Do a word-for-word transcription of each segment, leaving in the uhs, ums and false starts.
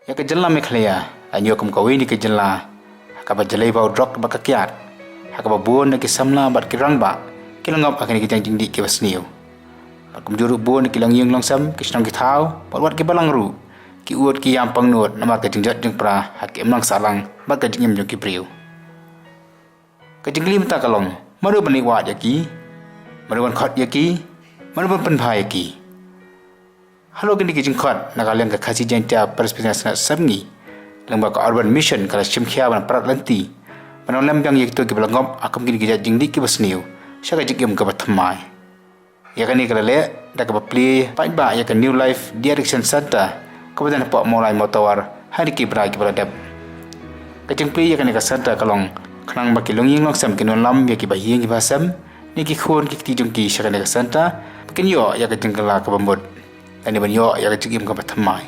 Ïa ka jylla Meghalaya la ïoh kum kawei na ki jylla ha kaba jlei ba u drok bad ka kiad, ha kaba bun na ki samla bad ki rangbah ki la ngop ha kine ki jingdih kiba sniew. Bad kumjuh ruh bun na ki longïing longsem, ki shnong ki thaw bad wat ki balang ruh ki ud ki ïam pangnud namar ka jingjot jingpra ha ka imlang sahlang bad ka jingim jong ki briew. Ka jingkylli mynta ka long, mano ban leit wad ïa ki? Mano ban khot ïa ki? Mano ban pynbha ïa ki? Halor kine ki jingkhot, na ka liang ka Khasi Jaintia Presbyterian Synod Sepngi lyngba ka Urban Mission ka la shim khia ban palat lynti ban wan lem biang ïa kito kiba la ngop ha kum kine ki jait jingdih kiba sniew sha ka jingim kaba thymmai. Ïa kane ka la leh da kaba plie paidbah ïa ka New Life De-Addiction Centre kaba don hapoh Mawlai Mawtawar ha kine ki bnai kiba la dep. Ka jingplie ïa kane ka centre ka long khnang ba ki longïing longsem kin wallam ïa kiba ïing kiba sem ne ki khun ki kti jong ki sha kane ka centre, ba kin ïoh ïa ka jingkylla kaba mut lane ban ïoh ïa ka jingim kaba thymmai.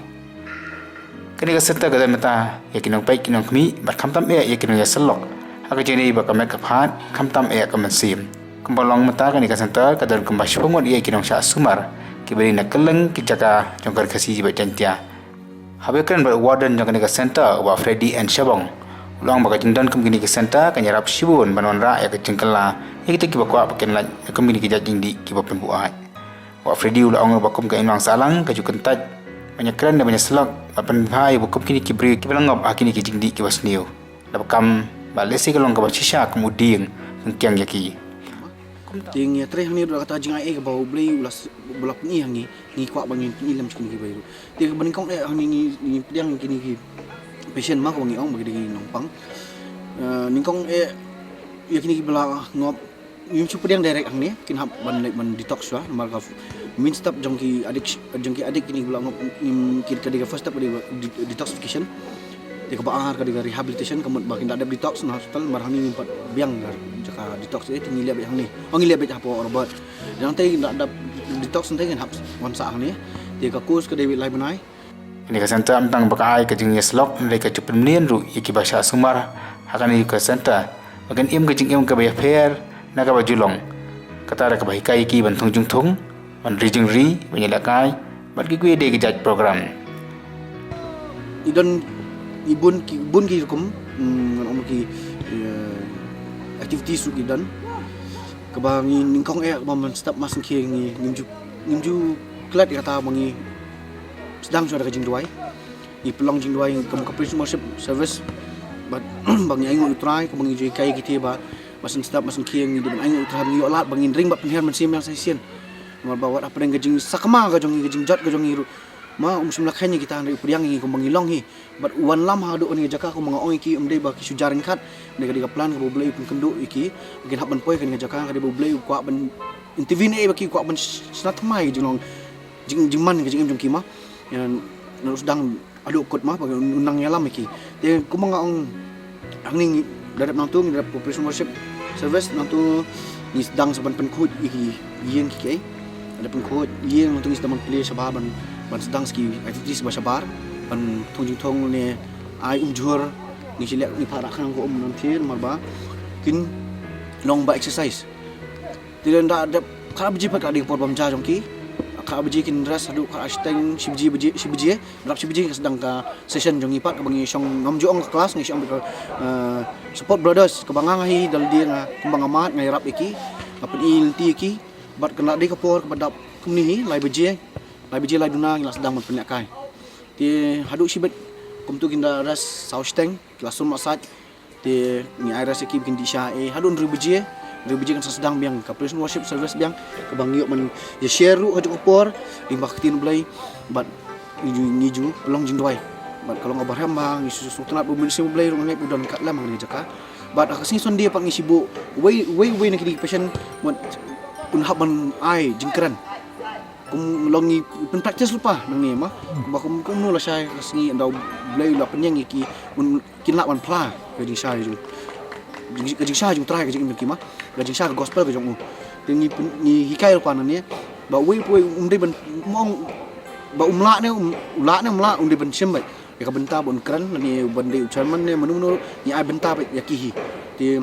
Kane ka centre ka don mynta ïa ki nongpeit ki nongkhmih bad khamtam eh ïa ki nongïasyllok ha ka jingïadei bad ka met ka phad, khamtam eh ka mynsiem. Kumba long mynta kane ka centre ka don kumba shiphew ngut ïa ki nongshah sumar kiba dei na kylleng ki jaka jong ka Ri Khasi bad Jaintia. Haba ïakren bad u warden jong kane ka centre, u Bah Freddy N Shabong, u la ong ba ka jingdon kum kine ki centre kan ïarap shibun ban wanrah ïa ka jingkylla ïa kito kiba kwah ba kin lait kum kine ki jait jingdih kiba pynbuaid. Bah Freddy u la ong ruh ba kum ka imlang sahlang ka ju kyntait ban ïakren ne ban ïasyllok bad pynbha ïa ba kum kine ki briew kiba la ngop ha kine ki jingdih kiba sniew. Da ba kam ba lehse ka long kaba shisha kum u dieng pynkiang ïa ki. Te ngi ïatrei hangne ruh da kata jingai ei kaba U Blei u la s-, u la pyni ha ngi, ngi kwah ba ngin pyni lem sha kine ki briew ruh. Te kaba nyngkong eh hangne ngi, ngi pdiang kine ki patient ma kaba ngi ong ba ki dei ki nongpang. Eh, nyngkong eh ïa kine kiba la ngop ngim shu pdiang direct hangne, kin hap ban leit ban detox shuwa namar ka main step jong ki addict, jong ki addict kine kiba la ngop, ngim, ki, ka dei ka first step ka dei de-, detoxification. Te kaba ar ka dei ka rehabilitation, ka mut ba kin da dep detox na hospital, namar hangne ngim pat biang ka jaka detox eh, te ngi leh beit hangne. Oh, ngi leh beit hapoh Robert. Te nangta kin da dep detox nangta kin hap wan sah hangne. Te ka course ka dei beit lai bnai. Kane ka centre ym tang ba ka ai ka jingïasyllok, hynrei ka ju pynmlien ruh ïa kiba shah sumar ha kane ka centre ba kin im ka jingim kaba ïapher na kaba ju long. Kata da kaba hikai ïa ki ban thung jingthung, ban ri jingri, ban ïalehkai bad kiwei de ki jait program. Ngi don, ngi bun ki, bun ki rukom, hmm, ngan ong ki, eh, activities ruh ngi don. Kaba ngi nyngkong eh kaba mynstep ma sngewkhia ngi, ngim ju, ngim ju klet ïa kata ba ngi sdang shuwa da ka jingduwai. Ngi pynlong jingduwai kum ka praise and worship service. Bad ba ngi ainguh ïa U Trai, kaba ngi ju hikai ïa kito ba, ba sngewstep, ba sngewkhia ngi dei ban ainguh ïa U Trai, ba ngi ïoh lad, ba ngin ring bad pynhiar mynsiem ïa sa shisien. Namar ba wat hapdeng ka jingsakma ka jong ngi, ka jingjot ka jong ngi ruh, ma um shym la kheiñ ïa kita, hynrei u pdiang ïa ngi kumba ngi long hi. Bad u wanlam haduh kane ka jaka kumba nga ong ïa ki, um dei ba ki shu jia ryngkat. Dei ka, dei ka plan kaba U Blei u pynkynduh ïa ki, ba kin hap ban poi kane ka jaka, ka dei ba U Blei u kwah ban intervene eh ba ki kwah ban shna thymmai ka jinglong, jing, jingman ka jingim jong ki ma. Ïa, ngan sdang haduh kut ma, ba un nang ïalam ïa ki. Te kumba nga ong hangne ngi da dep nangtu, ngi da dep praise and worship service nangtu, ngi sdang sa ban pynkhuid ïa ki ïing ki, ki. Da pynkhuid ïing nangtu ngi sdang ban plie shabar ban, ban sdang sa ki activities ba shabar, ban thung jingthung ne ai umjhur, ngi shu leh ngi phah rah khnang ka um nangtei namar ba kin long ba exercise. Te da dep khatbaje pat ka dei ka por bam ja jong ki. Khatbaje kin rest haduh khat shiteng, shi baje, baje, shi baje. Dap shi baje ka sdang ka session jong ngi pat kaba ngi shong, ngam ju ong ka class, ngi shong ka, eh, support brothers kaba nga nga hi da lade nga kumba nga mad nga ïarap ïa ki. Nga pyni lynti ïa ki. Bad ka la dei ka por kaba dap kumne hi, lai baje. Lai baje lai duna ngi la sdang ban pynïaid kai. Te haduh shibit kumtu kin da rest saw shiteng, ki la sum massage. Te ngi ai rest ïa ki ba kin dih sha eh haduh hynriew baje. Hynriew baje kan sa sdang biang ka praise and worship service biang, kaba ngi ïoh ban ïa share ruh ha kajuh ka por lyngba ka ktien U Blei. Bad ngi ju, ngi ju pynlong jingduwai. Bad ka long kaba rhem ba ngi shu sngewtynnat ba u Mynsiem U Blei ruh nga ngeit u don kat lem ha kane ka jaka. Bad ha ka sngi Sunday pat ngi shu buh uwei, uwei, uwei na kine ki patient, mut un hap ban ai jingkren. Kum long ngi pyn practice lypa nangne ma. Kumba kum, kumno lashai ka sngi ynda U Blei u la pynïeng ïa ki, un, kin lah ban phla ka jingshai jong, jing, ka jingshai jong U Trai ka jingim jong ki ma, ka jingshai ka gospel ka jong u. Te ngi pyn, ngi hikai lypa nangne ba uwei pa uwei um dei ban, um ong ba um lah ne um, u lah ne um lah, um dei ban shim beit ïa ka bynta ba un kren lane ban dei u chairman ne mano mano, ngi ai bynta beit ïa ki hi. Te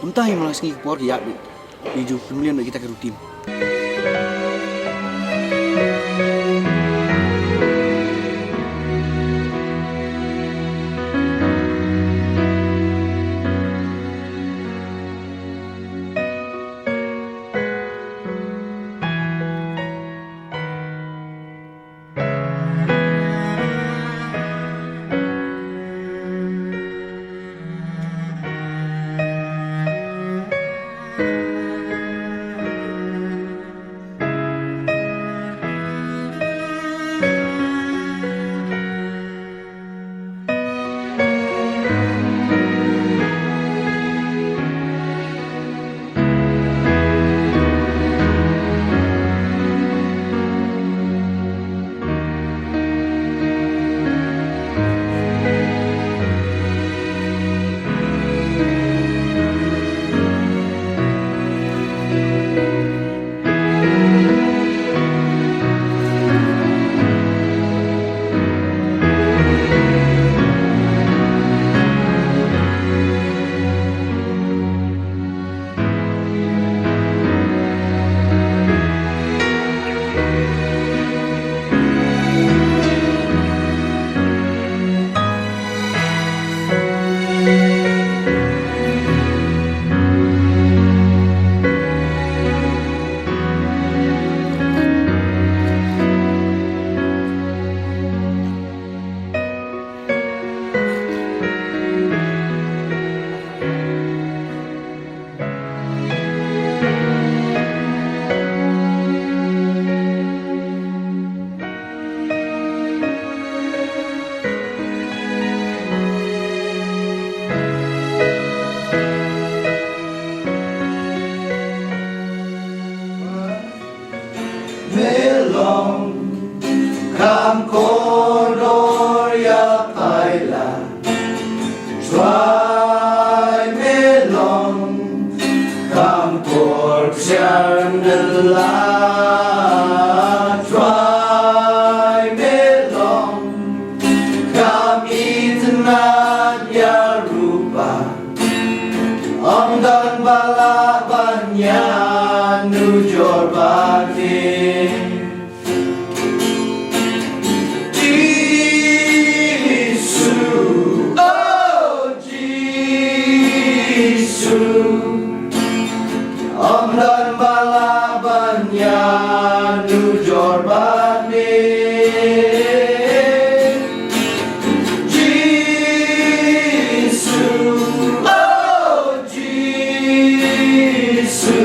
kumta hi man la ka sngi ka por ki ïaid beit. Ngi ju pynmlien beit kita ki routine. La trai me long kam itynnad ïa rupa, ym don ba lah ban ïanujor bad me. Jisu, oh Jisu, ym don ba lah ban ïanujor bad me. Jisu, oh Jisu,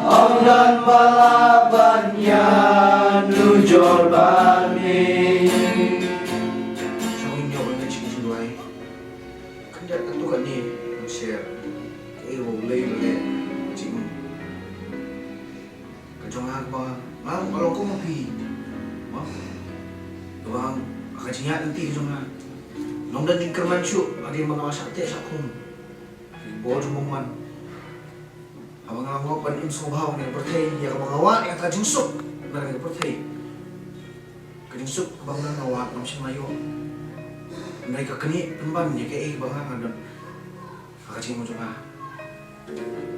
ym don ba lah ban ïanujor bad me. Shong ïoh ïa ka jingduwai. Khyndiat katto katne ngan share kaei ba U Blei u la leh jingim ka jong nga, kaba nga long kum ma phi. Mo? Kaba ha ka jingïaid lynti ka jong nga, long da jingkyrmen shuh hadien ba nga la shah teh shah khum. Bor jong bymman. Haba nga la ngop ban im sngewbha na ka pyrthei, ïa kaba nga wad ïa kata ka jingsuk na ka pyrthei. Ka jingsuk kaba nga la wad ngam shym la ïoh. Hynrei ka knieh pynban ïa kaei ba nga, nga don ha ka jingim jong nga.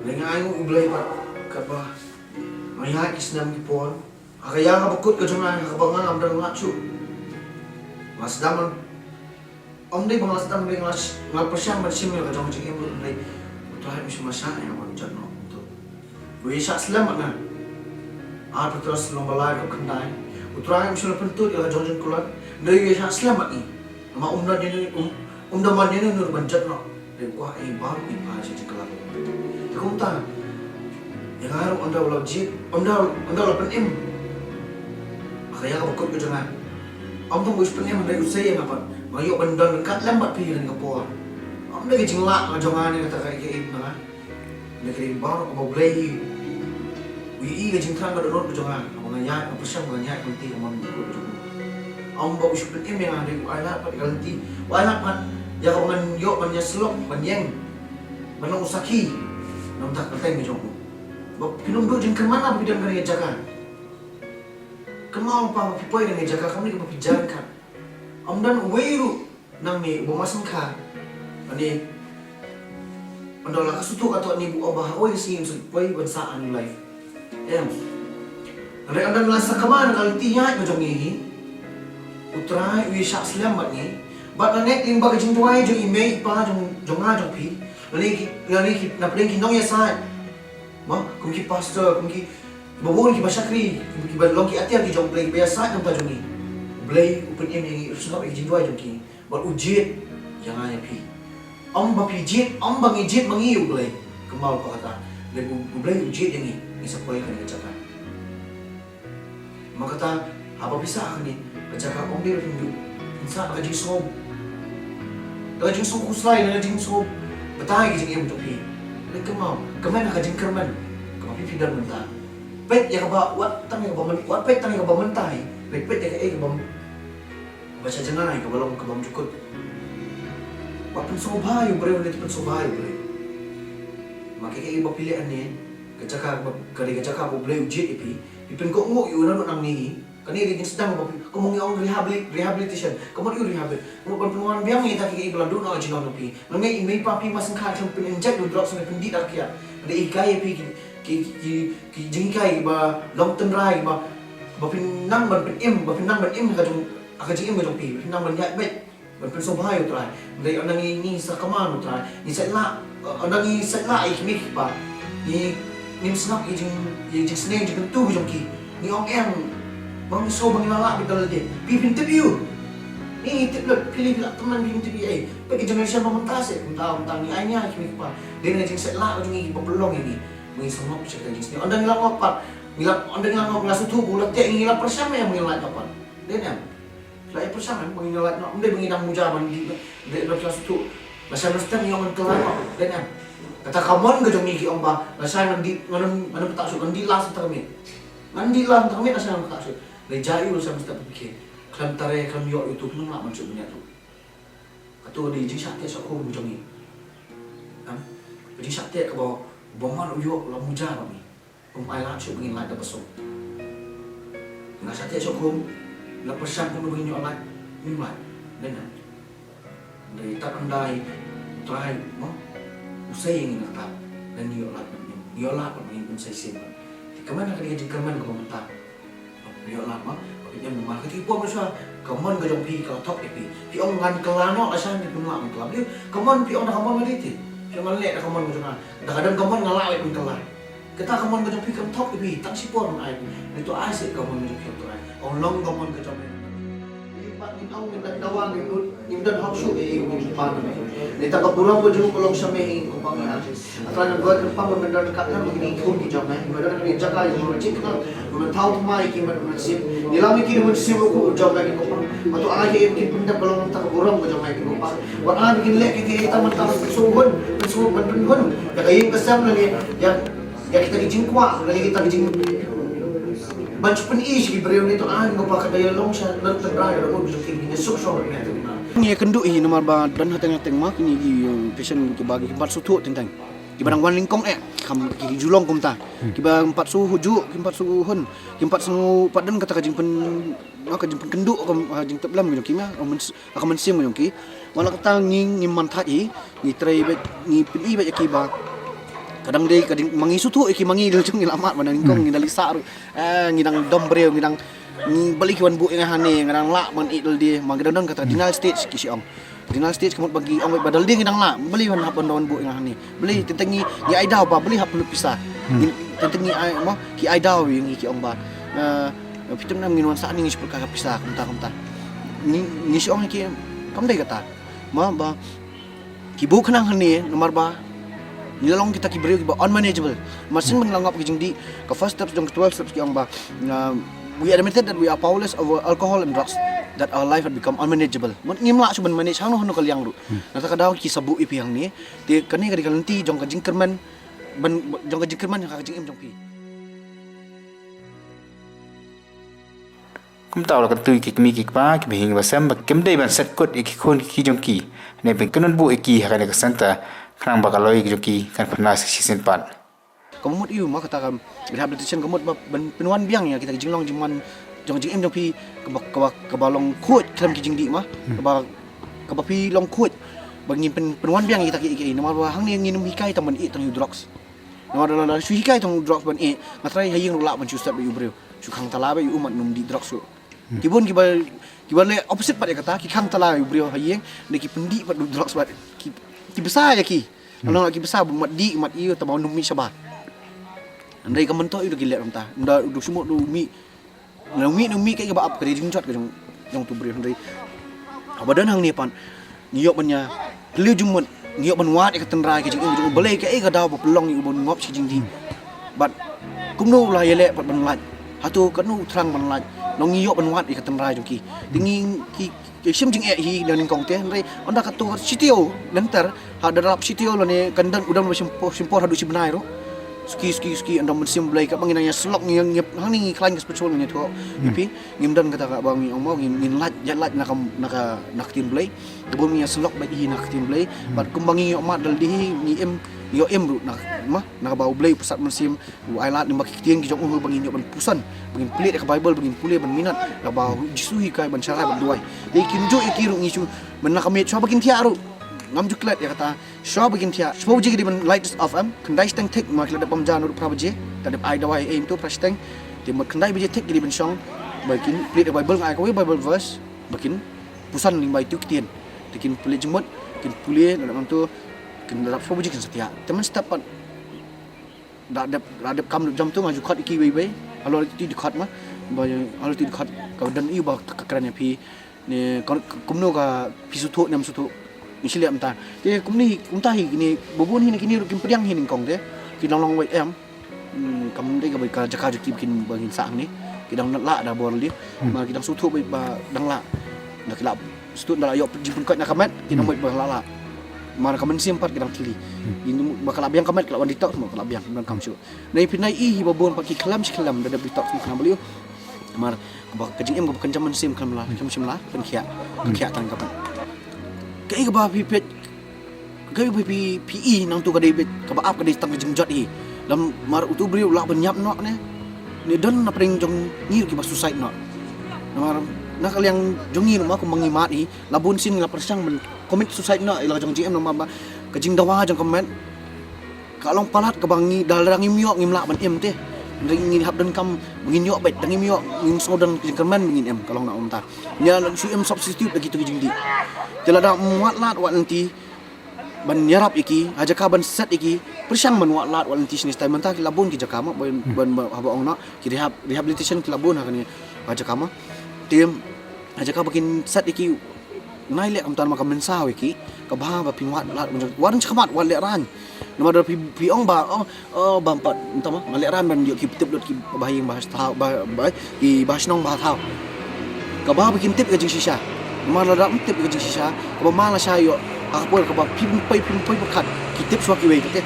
Hynrei nga ainguh ïa U Blei pat katba nga ïaid ki snem ki por, ha ka ïa kaba kut ka jong nga, ha kaba nga ngam don lad shuh. Nga sdang ban Ym dei ba nga la sdang, hynrei nga la sh-, nga la pyrshang ban shim ïa la ka jong ka jingim ruh, hynrei U Trai um shym la shah ïa nga ban jot noh. To, u ïa shah slem bad nga. Ar phew trai snem ba lai, khyndai. U Trai um shym la pyntud ïa la ka jong ka jingkular, hynrei u ïa shah slem bad ngi. Namar um don ïa, um, um don ïa ruh ban jot noh. Hynrei u kwah ïa ngi baroh ngin phai sha jingkular. Te kumta, ïa nga ruh ynda u la jied, ynda, ynda u la pynim ha ka ïa kaba kut ka jong nga, ym tang ba u shu pynim, hynrei u sei ïa nga pat ba nga ïoh ban don ryngkat lem bad phi ha kane ka por. Ym dei ka jinglah ka jong nga ne kata ka ïa ka im na nga. Hynrei ka dei baroh kaba U Blei u ïohi ka jingthrang ka dohnud ka jong nga. Haba nga ïaid, nga pyrshang, nga ïaid ka lynti ka mon ka kut ka jong u. Ym ba u shu pynim ïa nga, hynrei u ailad pat ïa ka lynti, u ailad pat ïa kaba ngan ïoh ban ïasyllok, ban ïeng, ban long u sakhi na bynta ka kyrteng ka jong u. Ba phin ym duh jingkyrmen ba phi don kane ka jaka. Kynmaw pa, ba phi poi kane ka jaka kam dei kaba phi jan kat. Ym don uwei ruh nangne uba marsyngkha lane ynda la ka sngewthuh katto katne ba u ong ba ha kawei ka sngi un sa poi ban sah ha new life. Em. Hynrei ynda la sakma na ka lynti ïaid ka jong ngi, U Trai u ïa shah slem bad ngi. Bad nga ngeit lyngba ka jingduwai jong i mei i pa jong, jong nga jong phi, lane ki, lane ki, na pdeng ki nongïasaid, mo, kum ki pastor, kum ki, kiba bun kiba shakri, kum kiba long ki atiar ki jong U Blei, kiba ïasaid na ka bynta jong ngi, U Blei u pynim ïa ngi, u sngap ïa ki jingduwai jong ki. Bad u jied ïa nga ïa phi. Ym ba phi jied, ym ba ngi jied ma ngi ïa U Blei. Kynmaw pa kata. Lada U, U Blei u jied ïa ngi, ngi sa poi ha kane ka jaka. Namar kata, haba phi sah ha kane ka jaka, ym dei ba phin duh, phin sah da ka jingsngew, da ka jingsngew khuslai, da ka jingsngew batai ka jingim jong phi. Hynrei kynmaw, kmen ha ka jingkyrmen kaba phi, phi don mynta. Peit ïa kaba, wat tang ïa kaba myn-, wat peit tang ïa kaba mynta hi. Hynrei peit ïa kaei kaba Ba sha jngai kaba long kaba ym jukut. Ba pynsngewbha ïa u briew, ne te pynsngewbha ïa u briew. Ma kaei kaei ba phi leh hangne, ka jaka ba, ka dei ka jaka ba U Blei u jied ïa phi. Phi pynkohnguh ïa u naduh nangne hi. Kane ka dei jingsdang ba phi, kumno ngi ong, rehabilit-, rehabilitation. Ka mut ïa u rehabilit. Ka mut ban pynwan biang ïa kita kiei kiei ba la duh na ka jinglong jong phi. Nga ngeit i mei i pa phi mar sngewkha khlem pyn-inject u drug, sngewbha pyndih da ka kiad. Ka dei hikai ïa phi ki, ki, ki, ki jinghikai ba long tynrai ba, ba phin nang ban pynim, ba phin nang ban im ha ka jong, ha ka jingim ka jong phi, ba phin nang ban ïaid beit, ban pynsngewbha ïa U Trai. Hynrei ynda ngi, ngi sakma na U Trai, ngi sait lah, eh, ynda ngi sait lah ïa ki mei ki pa, ngi, ngim sngap ïa jing, ïa jingsneng jingkyntu jong ki. Ngi ong eng, ba ngi sngew ba ngi la lah beit da lade. Phi, phin tip ïa u. Ngi tip lut, phi lei phi lah tymmen, phin tip ïa u. Peit ki generation ba mynta seh, kumta, kumta ngi ai nia ïa ki mei ki pa. Dei na ka jingsait lah ka jong ngi kiba pynlong ïa ngi. Ba ngi sngap sha ka jingsneng. Ynda ngi la ngop pat, ngi la, ynda ngi la ngop, ngi la sngewthuh ba u la teh, ngi la pyrshang em, ba ngi la lait noh pat. Dei ne em? Ngi la pyrshang em, ba ngi la lait noh. Ym dei ba ngi dang muja ban dih, dei ba ngi la sngewthuh. Lashai mynstep ngi ong ngan kylla noh. Dei ne em? Kata ka mon ka jong ngi ki ong ba lashai ngan dih, ngan, ngan pyntah shuh, ngan dih last mynta ka miet. Ngan dih last mynta ka miet, lashai ngan pyntah shuh. Dei jia ïa u lashai mynstep ba phi khie. Khlem tare, khlem ïoh ïa utu, khlem lah ban shu bniat ruh. Kato ka dei jingshah teh shah khum ka jong ngi. Em? Ka jingshah teh kaba u bymman u ïoh la muja bad ngi. Kum ai lad shuh ba ngin lad da ba suk. Nga sa te suk kum, la pyrshang kum ba ngin ïoh lad, ngim lad. Dei na. Dei ta kan dei, trai, mo? Usai ngin lad ta, dan ïoh lad ba ngin, ïoh lad ba ngin kum sai sim. Ti kaman ka dei jingkaman ka ba mynta. Ïoh lad mo? Ba ngin ïoh lad ka ti pom shuwa, kaman ka jong phi ka thok ïa phi. Phi ong ngan kylla noh, la shan phi pynlah ngan kylla. Phi, kaman phi ong da kaman ka dei ti. Phi ong ngan leh da kaman ka jong nga. Da ka dang kaman nga lah leh pynkylla. Kata ka mon ka jong phi kan thok ïa phi, tang shipor ngan ai phi. Ngi to ai seh ka mon ka jong phi to ai. Ong long ka mon ka jong phi. Ngi pat ngin ong ngin da dawa ngin lut, ngim don hok shuh ïa ngi ngi pan ngi. Ngi ta ka burom ka jong ka long sha me ïa ngi ko pang ïa. Atra ngan got ka pang ban don ka kan ngi ngi khum ki jong me. Ngi don ngi jaka ïa ngi chik na. Ngi thaw ma ïa ki man ngi sim. Ngi lam ïa ki ngi sim ko jong me ko pang. Ma to ai ki ki pun da ka long ta ka burom ka jong me ko pang. Wat ai ki leh ki ki ta man ta su hun, su ban pun hun. Ïa ka ïing ka sem na ngi. Ïa Ïa kita ki jingkwah, ïa kita ki jing ban shu pyni sha ki briew ne to, ah, ngi ba ka dei long sha lynter rai, ïa long sha ki, ngi suk suk ne. Ngi kynduh hi namar ba don hateng hateng ma kine ki, eh, patient kiba ki pat shu thuh teng teng. Kiba dang wan lyngkong eh, kam ki ju long kumta. Kiba pat shu hujuh, ki pat shu hun, ki pat shu pat don kata ka jingpyn, ka jingpynkynduh, ka jingtep lem ki jong ki ma, ka mynsiem ka jong ki. Wat la kata ngi, ngim man thait hi, ngi trei beit, ngi pyni beit ïa ki ba ka dang dei ka ding ma ngi shu thuh ïa ki ma ngi dei jong ngi la mad ba nang nyngkong ngi dang lisa ruh. Eh, ngi dang dom briew, ngi dang, ngi balei ki wan buh ïa nga hangne, nga dang lah ban ïeh da lade, ma ngi dang don kata denial stage ki shu ong. Denial stage ka mut ba ngi ong beit ba da lade ngi dang lah, balei wan hap ban wan buh ïa nga hangne. Balei teng teng ngi, ngi ai daw ba balei hap lut pisa. Ngi teng teng ngi ai mo, ki ai daw ïa ngi ki ong ba. Eh, phi tip nam ngin wan sah hangne ngi shu pyrkhat ka pisa kumta kumta. Ngi, ngi shu ong ïa ki kam dei kata. Ma ba ki buh khnang hangne namar ba ngi la long kita ki briew kiba unmanageable. Mar shen ban la ngop ki jingdih, ka first steps jong ka twelve steps ki ong ba, uh, we admitted that we are powerless over alcohol and drugs, that our life had become unmanageable. Mut ngim lah shuh ban manage hangno hangno ka liang ruh. Nangta ka daw ki sa buh ïa phi hangne. Te kane ka dei ka lynti jong ka jingkyrmen, ban, jong ka jingkyrmen jong ka jingim jong phi. Kumta u la kyntu ïa ki kmie ki kpa kiba hiar ba sem ba kim dei ban set kut ïa ki khun ki kti jong ki. Ne ban kynnoh buh ïa ki ha kane ka centre khnang ba ka lawei ka jong ki kan pynlait sa shisien pat. Ka mut ïa u ma kata ka rehabilitation ka mut ba ban pynwan biang ïa kita ki jinglong jingman jong jingim jong phi kaba, kaba, kaba long khuid khlem ki jingdih ma. Kaba, kaba phi long khuid ba ngin pyn, pynwan biang ïa kita ki, ki, namar ba hangne ngin ym hikai tang ban ïeh tang ïa u drugs. Namar lada, lada shu hikai tang u drugs ban ïeh, nga tharai ha ïing ruh lah ban shu step ïa u briew. Shu khang tala beit ïa u mat num dih drugs ruh. Ki bun kiba, kiba leh opposite pat ïa kata, ki khang tala ïa u briew ha ïing, ne ki pyndih pat u drugs pat. Ki, ki bsa ïa ki. Lano ki bsa ba mat dih, mat ïeh, tang ba num mih shabar. Hynrei ka myntoi u da ki leh kumta. Ynda u da shu mut u mih, na u mih, na u mih kaei kaba ap ka dei jingjot ka jong, jong tu briew hynrei. Haba don hangne pat. Ngi ïoh ban ïa plie jingmut, ngi ïoh ban wad ïa ka tynrai ka jingim jong u Blei kaei ka daw ba pynlong ïa u ban ngop shi jingdih. Bad kumno u la ïaleh pat ban lait. Hato katno u thrang ban lait. Long ngi ïoh ban wad ïa ka tynrai jong ki. Te ngi ki, ki shim jingeh hi na nyngkong te hynrei ynda kato shitiew lynter ha da rap shitiew lane kan don u dam shim por, shim por haduh shi bnai ruh. Suki, suki, suki ynda mynsiem Blei kaba ngi nang ïa slok ngi ngi hangne ngi khlaiñ ka spiritual ngi thoh. Ïa phi ngim don kata kaba ngi ong mo ngin, ngin lait, ïa lait na ka, na ka, na ka ktien Blei. Te bun ngi ïa slok bad i na ka ktien Blei. Bad kumba ngi ïoh mad da lade hi ngi im, ngi ïoh im ruh na, ma, na kaba u Blei u pyrsad mynsiem u ai lad lyngba ki ktien ki jong u ba ngin ïoh ban puson, ba ngin plie da ka Bible, ba ngin pule ban minot, kaba u Jisu u hikai ban sharai ban duwai. Te kin ju ïa ki ruh ngi shu ban na ka miet shuwa ba kin thiah ruh. Ngam ju klet ïa kata shuwa ba kin thiah. Shiphew baje ki dei ban light off em, khyndai shiteng thik ma ki la dep bam ja naduh phra baje. Ta dep ai dawai ei mynta phra shiteng. Te mut khyndai baje thik ki dei ban shong ba kin plie da ka Bible, nga ai kawei Bible verse. Ba kin puson lyngba itu ktien. Te kin pule jingmut, kin pule, lada nangtu kin lap shuwa baje kin satia. Te mynstep pat da dep, da dep kam dep jam tu nga ju khot ïa ki wei wei. Halor ïa ki dkhot ma. Ba halor ïa ki dkhot ka don ïa ba ka kren ïa phi. Ne ka, kumno ka phi sngewthuh ne ym sngewthuh. Ngi shu leh mynta. Te kumne, kumta hi kine, ba bun hi ne kine ruh kim pdiang hi nyngkong te. Ki long long wei em. Hmm, kam dei kaba ka jaka jong ki ba kin, ba kin sah hangne. Ki dang lah da bor lade. Ma ki dang sngewthuh ba, ba dang lah. Da ki lah sngewthuh da la ïoh jingpynkhuid na ka met, ki dang mut ba lah lah. Mar ka mynsiem pat ki dang thli. Ki dang mut ba ka la biang ka met, ka la wan detox, mut ka la biang, dang kam shuh. Nai phi nai i hi ba bun pat ki khlem shi khlem da dep detox, mut khlem ba liu. Mar kaba ka jingim kaba kynja mynsiem khlem la, khlem shim la pynkhiah. Ka khiah tang ka met. Kaei kaba phi peit, kaei kaba phi, phi i nangtu ka dei beit kaba ap ka dei tang ka jingjot hi. Namar utu u briew u lah ban ïap noh ne, ne don na pdeng jong ngi ruh kiba suicide noh. Namar na ka liang jong ngi ruh ma, kumba ngi mad hi, la bun sien ngi la pyrshang ban commit suicide noh ïa la ka jong ka jingim, namar ba ka jingdawa jong ka met ka long palat kaba ngi, da lada ngim ïoh ngim lah ban im te. Hynrei ngi hap donkam ba ngin ïoh beit, da ngim ïoh ngin sngewdon ka jingkyrmen ba ngin im, ka long na kumta. Ngi la shu im substitute da kito ki jingdih. Te lada ym wad lad wad lynti ban ïarap ïa ki, ha jaka ban set ïa ki, pyrshang ban wad lad wad lynti shane shatai. Mynta ki la bun ki jaka ma, ban, ban, ban, haba ong noh ki rehab, rehabilitation ki la bun ha kane, ha jaka ma. Te ha jaka ba kin set ïa ki, nai leh kumta, namar ka mynsaw ïa ki, ka bha ba phin wad lad, wad shakhmat, wad lehraiñ. Namar da phi, phi ong ba, oh, oh, bam pat, mynta ma, nga lehraiñ ban ïoh ki tip lut ki ba ha ïing ba ha thaw, ba, ba, ki ba ha shnong ba ha thaw. Ka bha ba kin tip ka jingshisha. Namar lada ym tip ka jingshisha, kaba ma lashai ïoh ha ka por kaba phim poi, phim poi pyrkhat, ki tip shuwa kiwei te.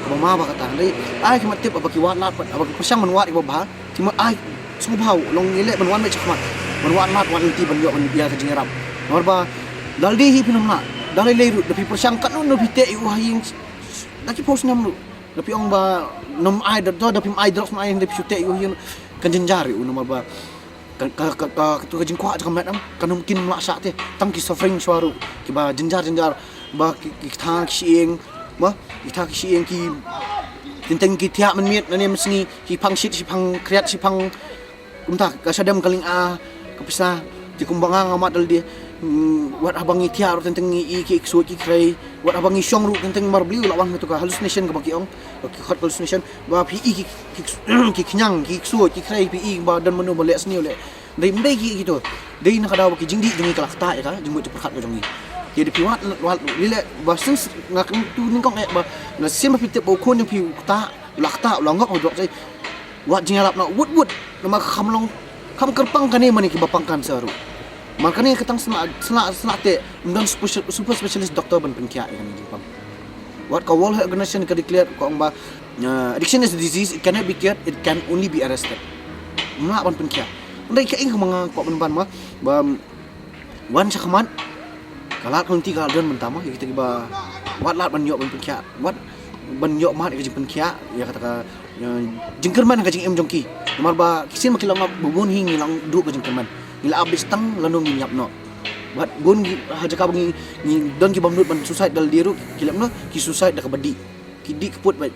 Kaba ma ba kata. Hynrei ai ki mat tip, haba ki wad lad pat, haba ki pyrshang ban wad ïa kiba bha, ki mat ai sngewbha, long ïaleh ban wan beit shakhmat, ban wad lad wad lynti ban ïoh ban ïa ka jingïarap. Namar ba da lade hi phin ym lah, da lei lei ruh da phi pyrshang katno katno phi teh ïa u ha ïing, da ki phew snem ruh da phi ong ba ym ai, da, da phim ai drugs, ym ai, da phi shu teh ïa u ha ïing, kan jynjar ïa u. Namar ba ka, ka, ka, ka, katu ka jingkwah jong ka met em, kan ym, kin ym lah shah te. Tang ki suffering shuwa ruh, kiba jynjar jynjar, ba ki, ki ktha ki shyieng, ba ki ktha ki shyieng, ki teng teng ki thiah mynmiet, nangne mynsngi, shiphang shit, shiphang khriat, shiphang, kumta, ka shadem ka lynga, ka pisa, te kumba nga nga mad da lade, mm, wat haba ngi thiah ruh teng teng ngi i ki ksuid ki khrei, wat haba ngi shong ruh teng teng, mar Blei u la wan ha katu ka hallucination kaba ki ong, ki khot hallucination, ba phi i ki, ki, ki khñiang, ki ksuid ki khrei, phi i ba don mano ba leh sniew leh. Dei, ym dei ki, kito. Dei na ka daw ba ki jingdih jong ngi ka la ktah ïa ka jingmut jingpyrkhat ka jong ngi. Te da phi wad, wad leh, ba sien nga kyntu nyngkong eh ba, na sien ba phi tip ba u khun jong phi u ktah, u la ktah, u la ngop ha u drugs, wad jingïarap noh wut wut. Namar kam long, kam kyrpang kane mane kiba pang cancer ruh. Namar kane ka tang sla, sla, sla te, ym don special, super specialist doctor ban pynkhiah ïa kane ka jingpang. Wat ka World Health Organization ka declare, ka ong ba, uh, addiction is a disease, it cannot be cured, it can only be arrested. Ym lah ban pynkhiah. Hynrei kaei kaba nga kwah ban ban ma, ba wan shakhmat, ka lad ka lynti ka la don mynta ma, ïa kita kiba wad lad ban ïoh ban pynkhiah, wad ban ïoh mad ïa ka jingpynkhiah ïa kata ka, ïa jingkyrmen ha ka jingim jong ki. Namar ba ki sien ma ki la ngop, ba bun hi ngi la duh ka jingkyrmen, ngi la ap beit tang lano ngin ïap noh. Bad bun ngi, ha jaka ba ngi, ngi don ki bym nud ban suicide da lade ruh, ki leh noh, ki suicide da kaba dih. Ki dih kput beit.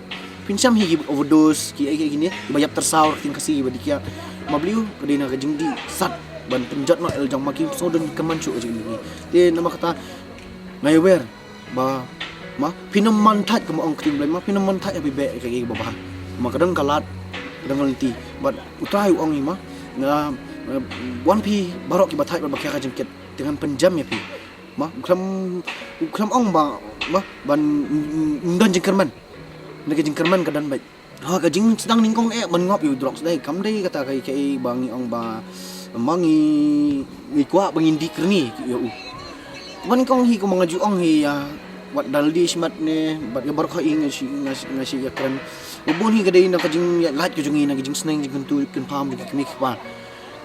Phin shem hi ki overdose, ki ei ki ei kine, kiba ïap tyrsaw, ki Khasi kiba dih kiad. Ma Blei u, ka dei na ka jingdih sat ban pynjot noh ïa la jong ma, kim sngewdon kyrmen shuh ka jingim jong ngi. Te namar kata, nga ïawer ba ma, phin ym man thait, kumba ong ka ktien Blei ma, phin ym man thait ha phi beh ïa kaei kaba bha. Ma, ka don ka lad, ka don ka lynti. Bad U Trai u ong hi ma, nga, eh, wan phi baroh kiba thait bad ba khia ka jingkit, te ngan pynjem ïa phi. Ma, u khlem, u khlem ong ba, ma, ban, mm, mm, don jingkyrmen. Na ka jingkyrmen ka don beit. Ha ka jingsdang nyngkong eh ban ngop ïa u drugs dei, kam dei kata kaei kaei ba ngi ong ba, ma, ngi, ngi kwah ba ngin dih kyrni ïa u. Ban nyngkong hi kumba nga ju ong hi ïa, wat da lade shimet ne, bad ïa baroh kawei nga shi, nga shi, nga shi ïakren. Ba bun hi ka dei na ka jingïalait ka jong ngi, na ka jingsneng jingkyntu kynpham jong ki kmie ki kpa.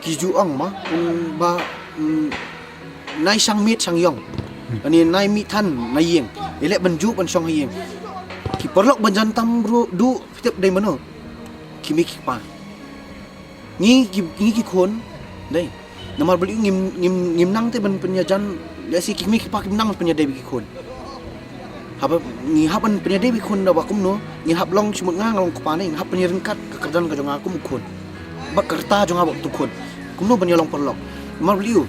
Ki ju ong ma, mm, ba, mm, nai shang miet shang ïong. Ani nai miet than nai ïing. Ïaleh ban ju ban shong ha ïing. Ki paralok ban jan tam ruh duh, phi tip dei mano? Ki kmie ki kpa. Ngi ki, ngi ki khun, dei. Namar balei ngim, ngim, ngim nang te ban pynïajan, lehse ki kmie ki kpa kim nang pynïadei bad ki khun. Haba ngi hap ban pynïadei bad ki khun da ba kumno, ngi hap long, shu mut nga, nga long kpa ne, ngi hap pynïaryngkat ka kyrdan ka jong nga kum u khun. Bad ka rta jong nga bad u khun. Kumno ban ïalong paralok. Namar balei u,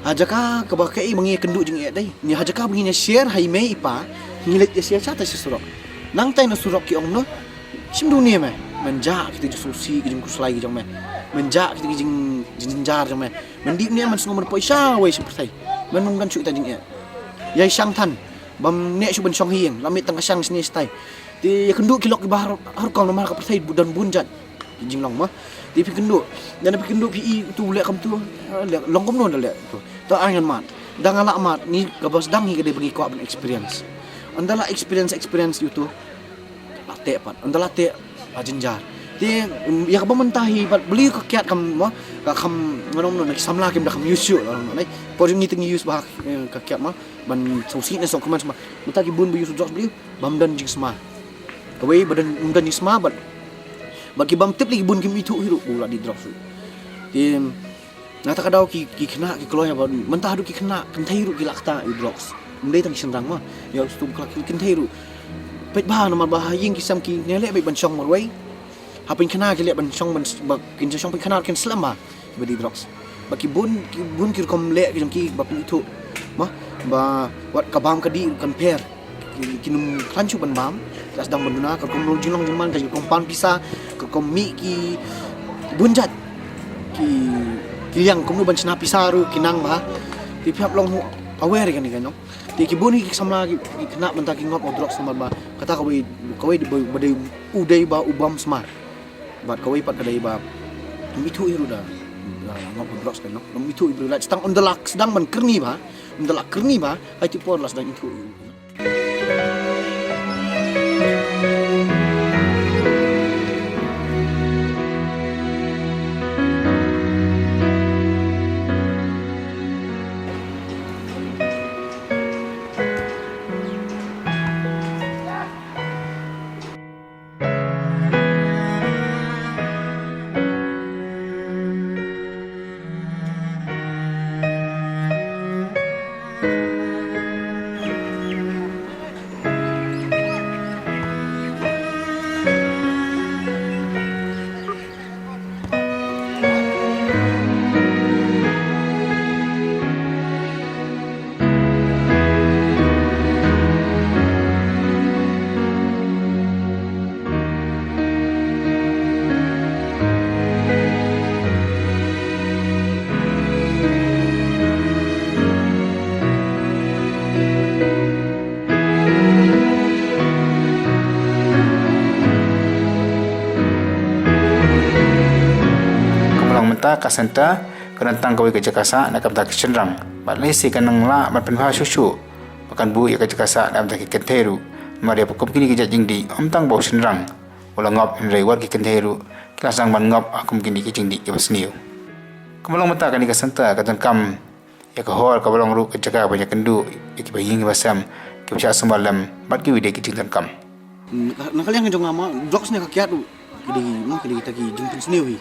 ha jaka kaba kaei ba ngi ïakynduh jingeh dei, ngi ha jaka ba ngin ïa share ha i mei i pa, ngi leit ïa share shata sha surok. Nangtai na surok ki ong mano, shim dune me. Men jah kita ki jingsngewsih, ki jingkhuslai ki jong me. Men jah kita ki jing, jingjynjar jong me. Men dih ne men sngew men poi shawei sha pyrthei. Men ym don shuh kita jingeh. Ïai shang than. Bym neh shuh ban shong ha ïing, la mih tang ka shang shane shatai. Te ïakynduh ki lok kiba har, har kong namar ka pyrthei bun, don bun jait ki jinglong ma. Te phi kynduh, lada phi kynduh phi i utu u leh kumtu, ah, leh, long kumno da leh tu. To ai ngan mad. Da nga lah mad, ngi kaba sdang hi ka dei ba ngi kwah ban experience. Ynda la experience, experience ïa utu, la teh pat. Ynda la teh, la jynjar. Te, mm, ïa kaba mynta hi pat, balei ka kiad kam, ma, ka kham, nga ong mano, na ki samla kim da kham use shuh, la ong mano, nai. Por jong ngi te ngi use bha, eh, ka kiad ma, ban sngewsih ne sngewkmen sma. Mynta ki bun ba use drugs, balei bym don jingsma. Kawei ba don, ym don jingsma bad, bad ki bym tip lei ki bun kim ithuh hi ruh ba u la dih drugs ruh. Te na kata ka daw ki, ki khynnah ki kloi ba mynta haduh ki khynnah kynthei ruh ki la ktah ïa u drugs. Ym dei tang ki shynrang mo. Ïa u stum ki khynnah kynthei ruh. Peit bha namar ba ha ïing ki sem ki ne leh beit ban shong marwei. Ha pynkhana ki leh ban shong ban s-, ba kin shong pynkhana kin slem bha. Ba dih drugs. Ba ki bun, ki bun ki rukom leh ki jong ki ba pynithuh. Mo, ba wat ka bam ka dih ruh kan pher. Ki, kin ym khlaiñ shuh ban bam. Ki la sdang ban duna ka rukom long jinglong jingman, ka rukom pan pisa, ka rukom mih ki bun jait. Ki, ki liang kumno ban shna pisa ruh ki nang bha. Te phi hap long aware ïa kane ka nong. Te ki bun ki samla ki, ki khynnah mynta ki ngop ïa u drugs namar ba kata kawei, kawei ba, ba dei u dei ba u bym sma. Bad kawei pat ka dei ba ym ithuh hi ruh da, da ngop ïa u drugs ka nong. Ym ithuh hi ruh, la sdang ynda la sdang ban kyrni bha, ynda la kyrni bha, ha kito por la sdang ithuh hi ruh. Kumba long mynta ka center ka don tang kawei ka jaka sah na ka bynta ki shynrang. Bad lehse ka nang lah ban pynbha shuh shuh ba kan buh ïa ka jaka sah na ka bynta ki kynthei ruh. Namar ïa ba kum kine ki jait jingdih ym tang ba u shynrang u la ngop hynrei wat ki kynthei ruh ki la sdang ban ngop ha kum kine ki jingdih kiba sniew. Kumba long mynta kane ka center ka donkam ïa ka hall kaba long ruh ka jaka ban ïakynduh ïa kiba ïing kiba sem, kiba shah sumar lem bad kiwei de ki jingdonkam. Na ka, na ka liang ka jong nga ma, drugs ne ka kiad ruh ki dei, ma, ki dei kita ki jingpynsniew hi.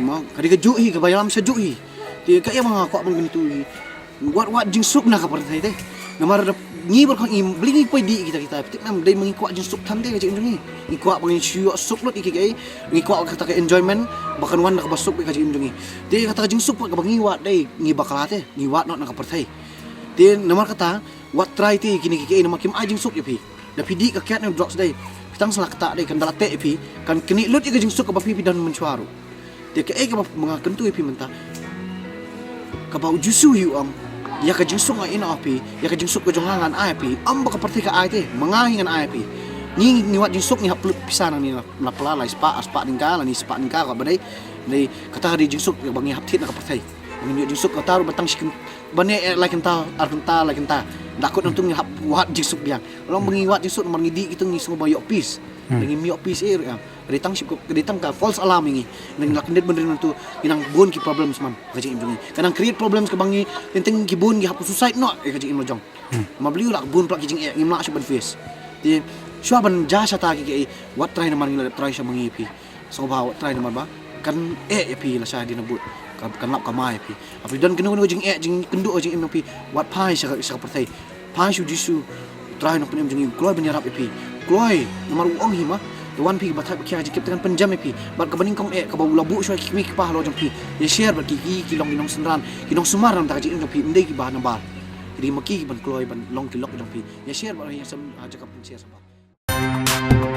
Ma, ka dei kajuh hi, kaba ïalam shajuh hi. Te kaei ba nga kwah ban kyntu hi, wat, wat jingsuk na ka pyrthei te. Namar da ngi baroh ngi, balei ngi poi dih kita kita, phi tip ne em, dei ma ngi kwah jingsuk than te ka jingim jong ngi. Ngi kwah ba ngin shu ïoh suk lut ïa kiei kiei, ngi kwah kata ka enjoyment ba kan wan da kaba suk beit ka jingim jong ngi. Te kata ka jingsuk pat kaba ngi wad dei ngi bakla te, ngi wad noh na ka pyrthei. Te namar kata, wat try te kine kiei kiei namar kim ai jingsuk ïa phi. Da phi dih ka kiad ne u drugs dei, phi tang sa la ktah dei, kan da la teh ïa phi, kan knieh lut ïa ka jingsuk kaba phi, phi don mynshuwa ruh. Te kaei kaba nga kyntu ïa phi mynta, kaba u Jisu hi u ong, ïa ka jingsuk nga ai noh ïa phi, ïa ka jingsuk ka jong nga ngan ai ïa phi. Ym ba ka pyrthei ka ai te, ma nga hi ngan ai ïa phi. Ngi, ngi wad jingsuk ngi hap pynlut pisa nangne na, na pla lai spah, ar spah tyngka, lane spah tyngka kaba dei. Dei kata ka dei jingsuk ba ngi hap thied na ka pyrthei. Ba ngin ïoh jingsuk kata ruh ba tang shi kyn-, ba ne, eh, lai kynta, ar kynta, lai kynta. Da kut nangtu ngi hap wad jingsuk biang. Long ba ngi wad jingsuk namar ngi dih kito ngi sngewbha ïoh peace. Hmm. Ba ngim ïoh peace eh ruh ïa. Ka dei tang shi, ka dei tang ka false alarm ïa ngi. Ngi la kyndit bynriew nangtu ngi nang bun ki problems man ka jingim jong ngi. Ka nang create problems kaba ngi teng teng ki bun ngi hap suicide noh ïa ka jingim la jong. Hmm. Ma balei la ka bun palat ki jingeh ngim lah shuh ban face. Te shuwa ban jia shata kiei kiei, wat try namar ngi la dep try shuwa ma ngi ïa phi. Sngewbha wat try namar ba kan eh ïa phi lashai dien bud. Kan, kan lap kamai ïa phi. Haba phi don kano kano jingeh jingkynduh jingim jong phi, wat phai sha, sha ka pyrthei. Phai sha u Jisu. U Trai Nongpynim jong ngi u kloi ban ïarap ïa phi. Kloi namar u ong hi ma, te wan phi ba thait ba khia jingkit te kan pynjem ïa phi. Bad kaba nyngkong eh kaba u la buh shuwa ïa ki kmie ki kpa halor jong phi, ïa share bad ki, ki, ki long ki nongsynran, ki nongsumar na ka jingim jong phi, ym dei kiba nabar. Ki dei ma ki ban kloi ban long ki lok jong phi. Ïa share bad ïa sem ha jaka pynshare sngewbha.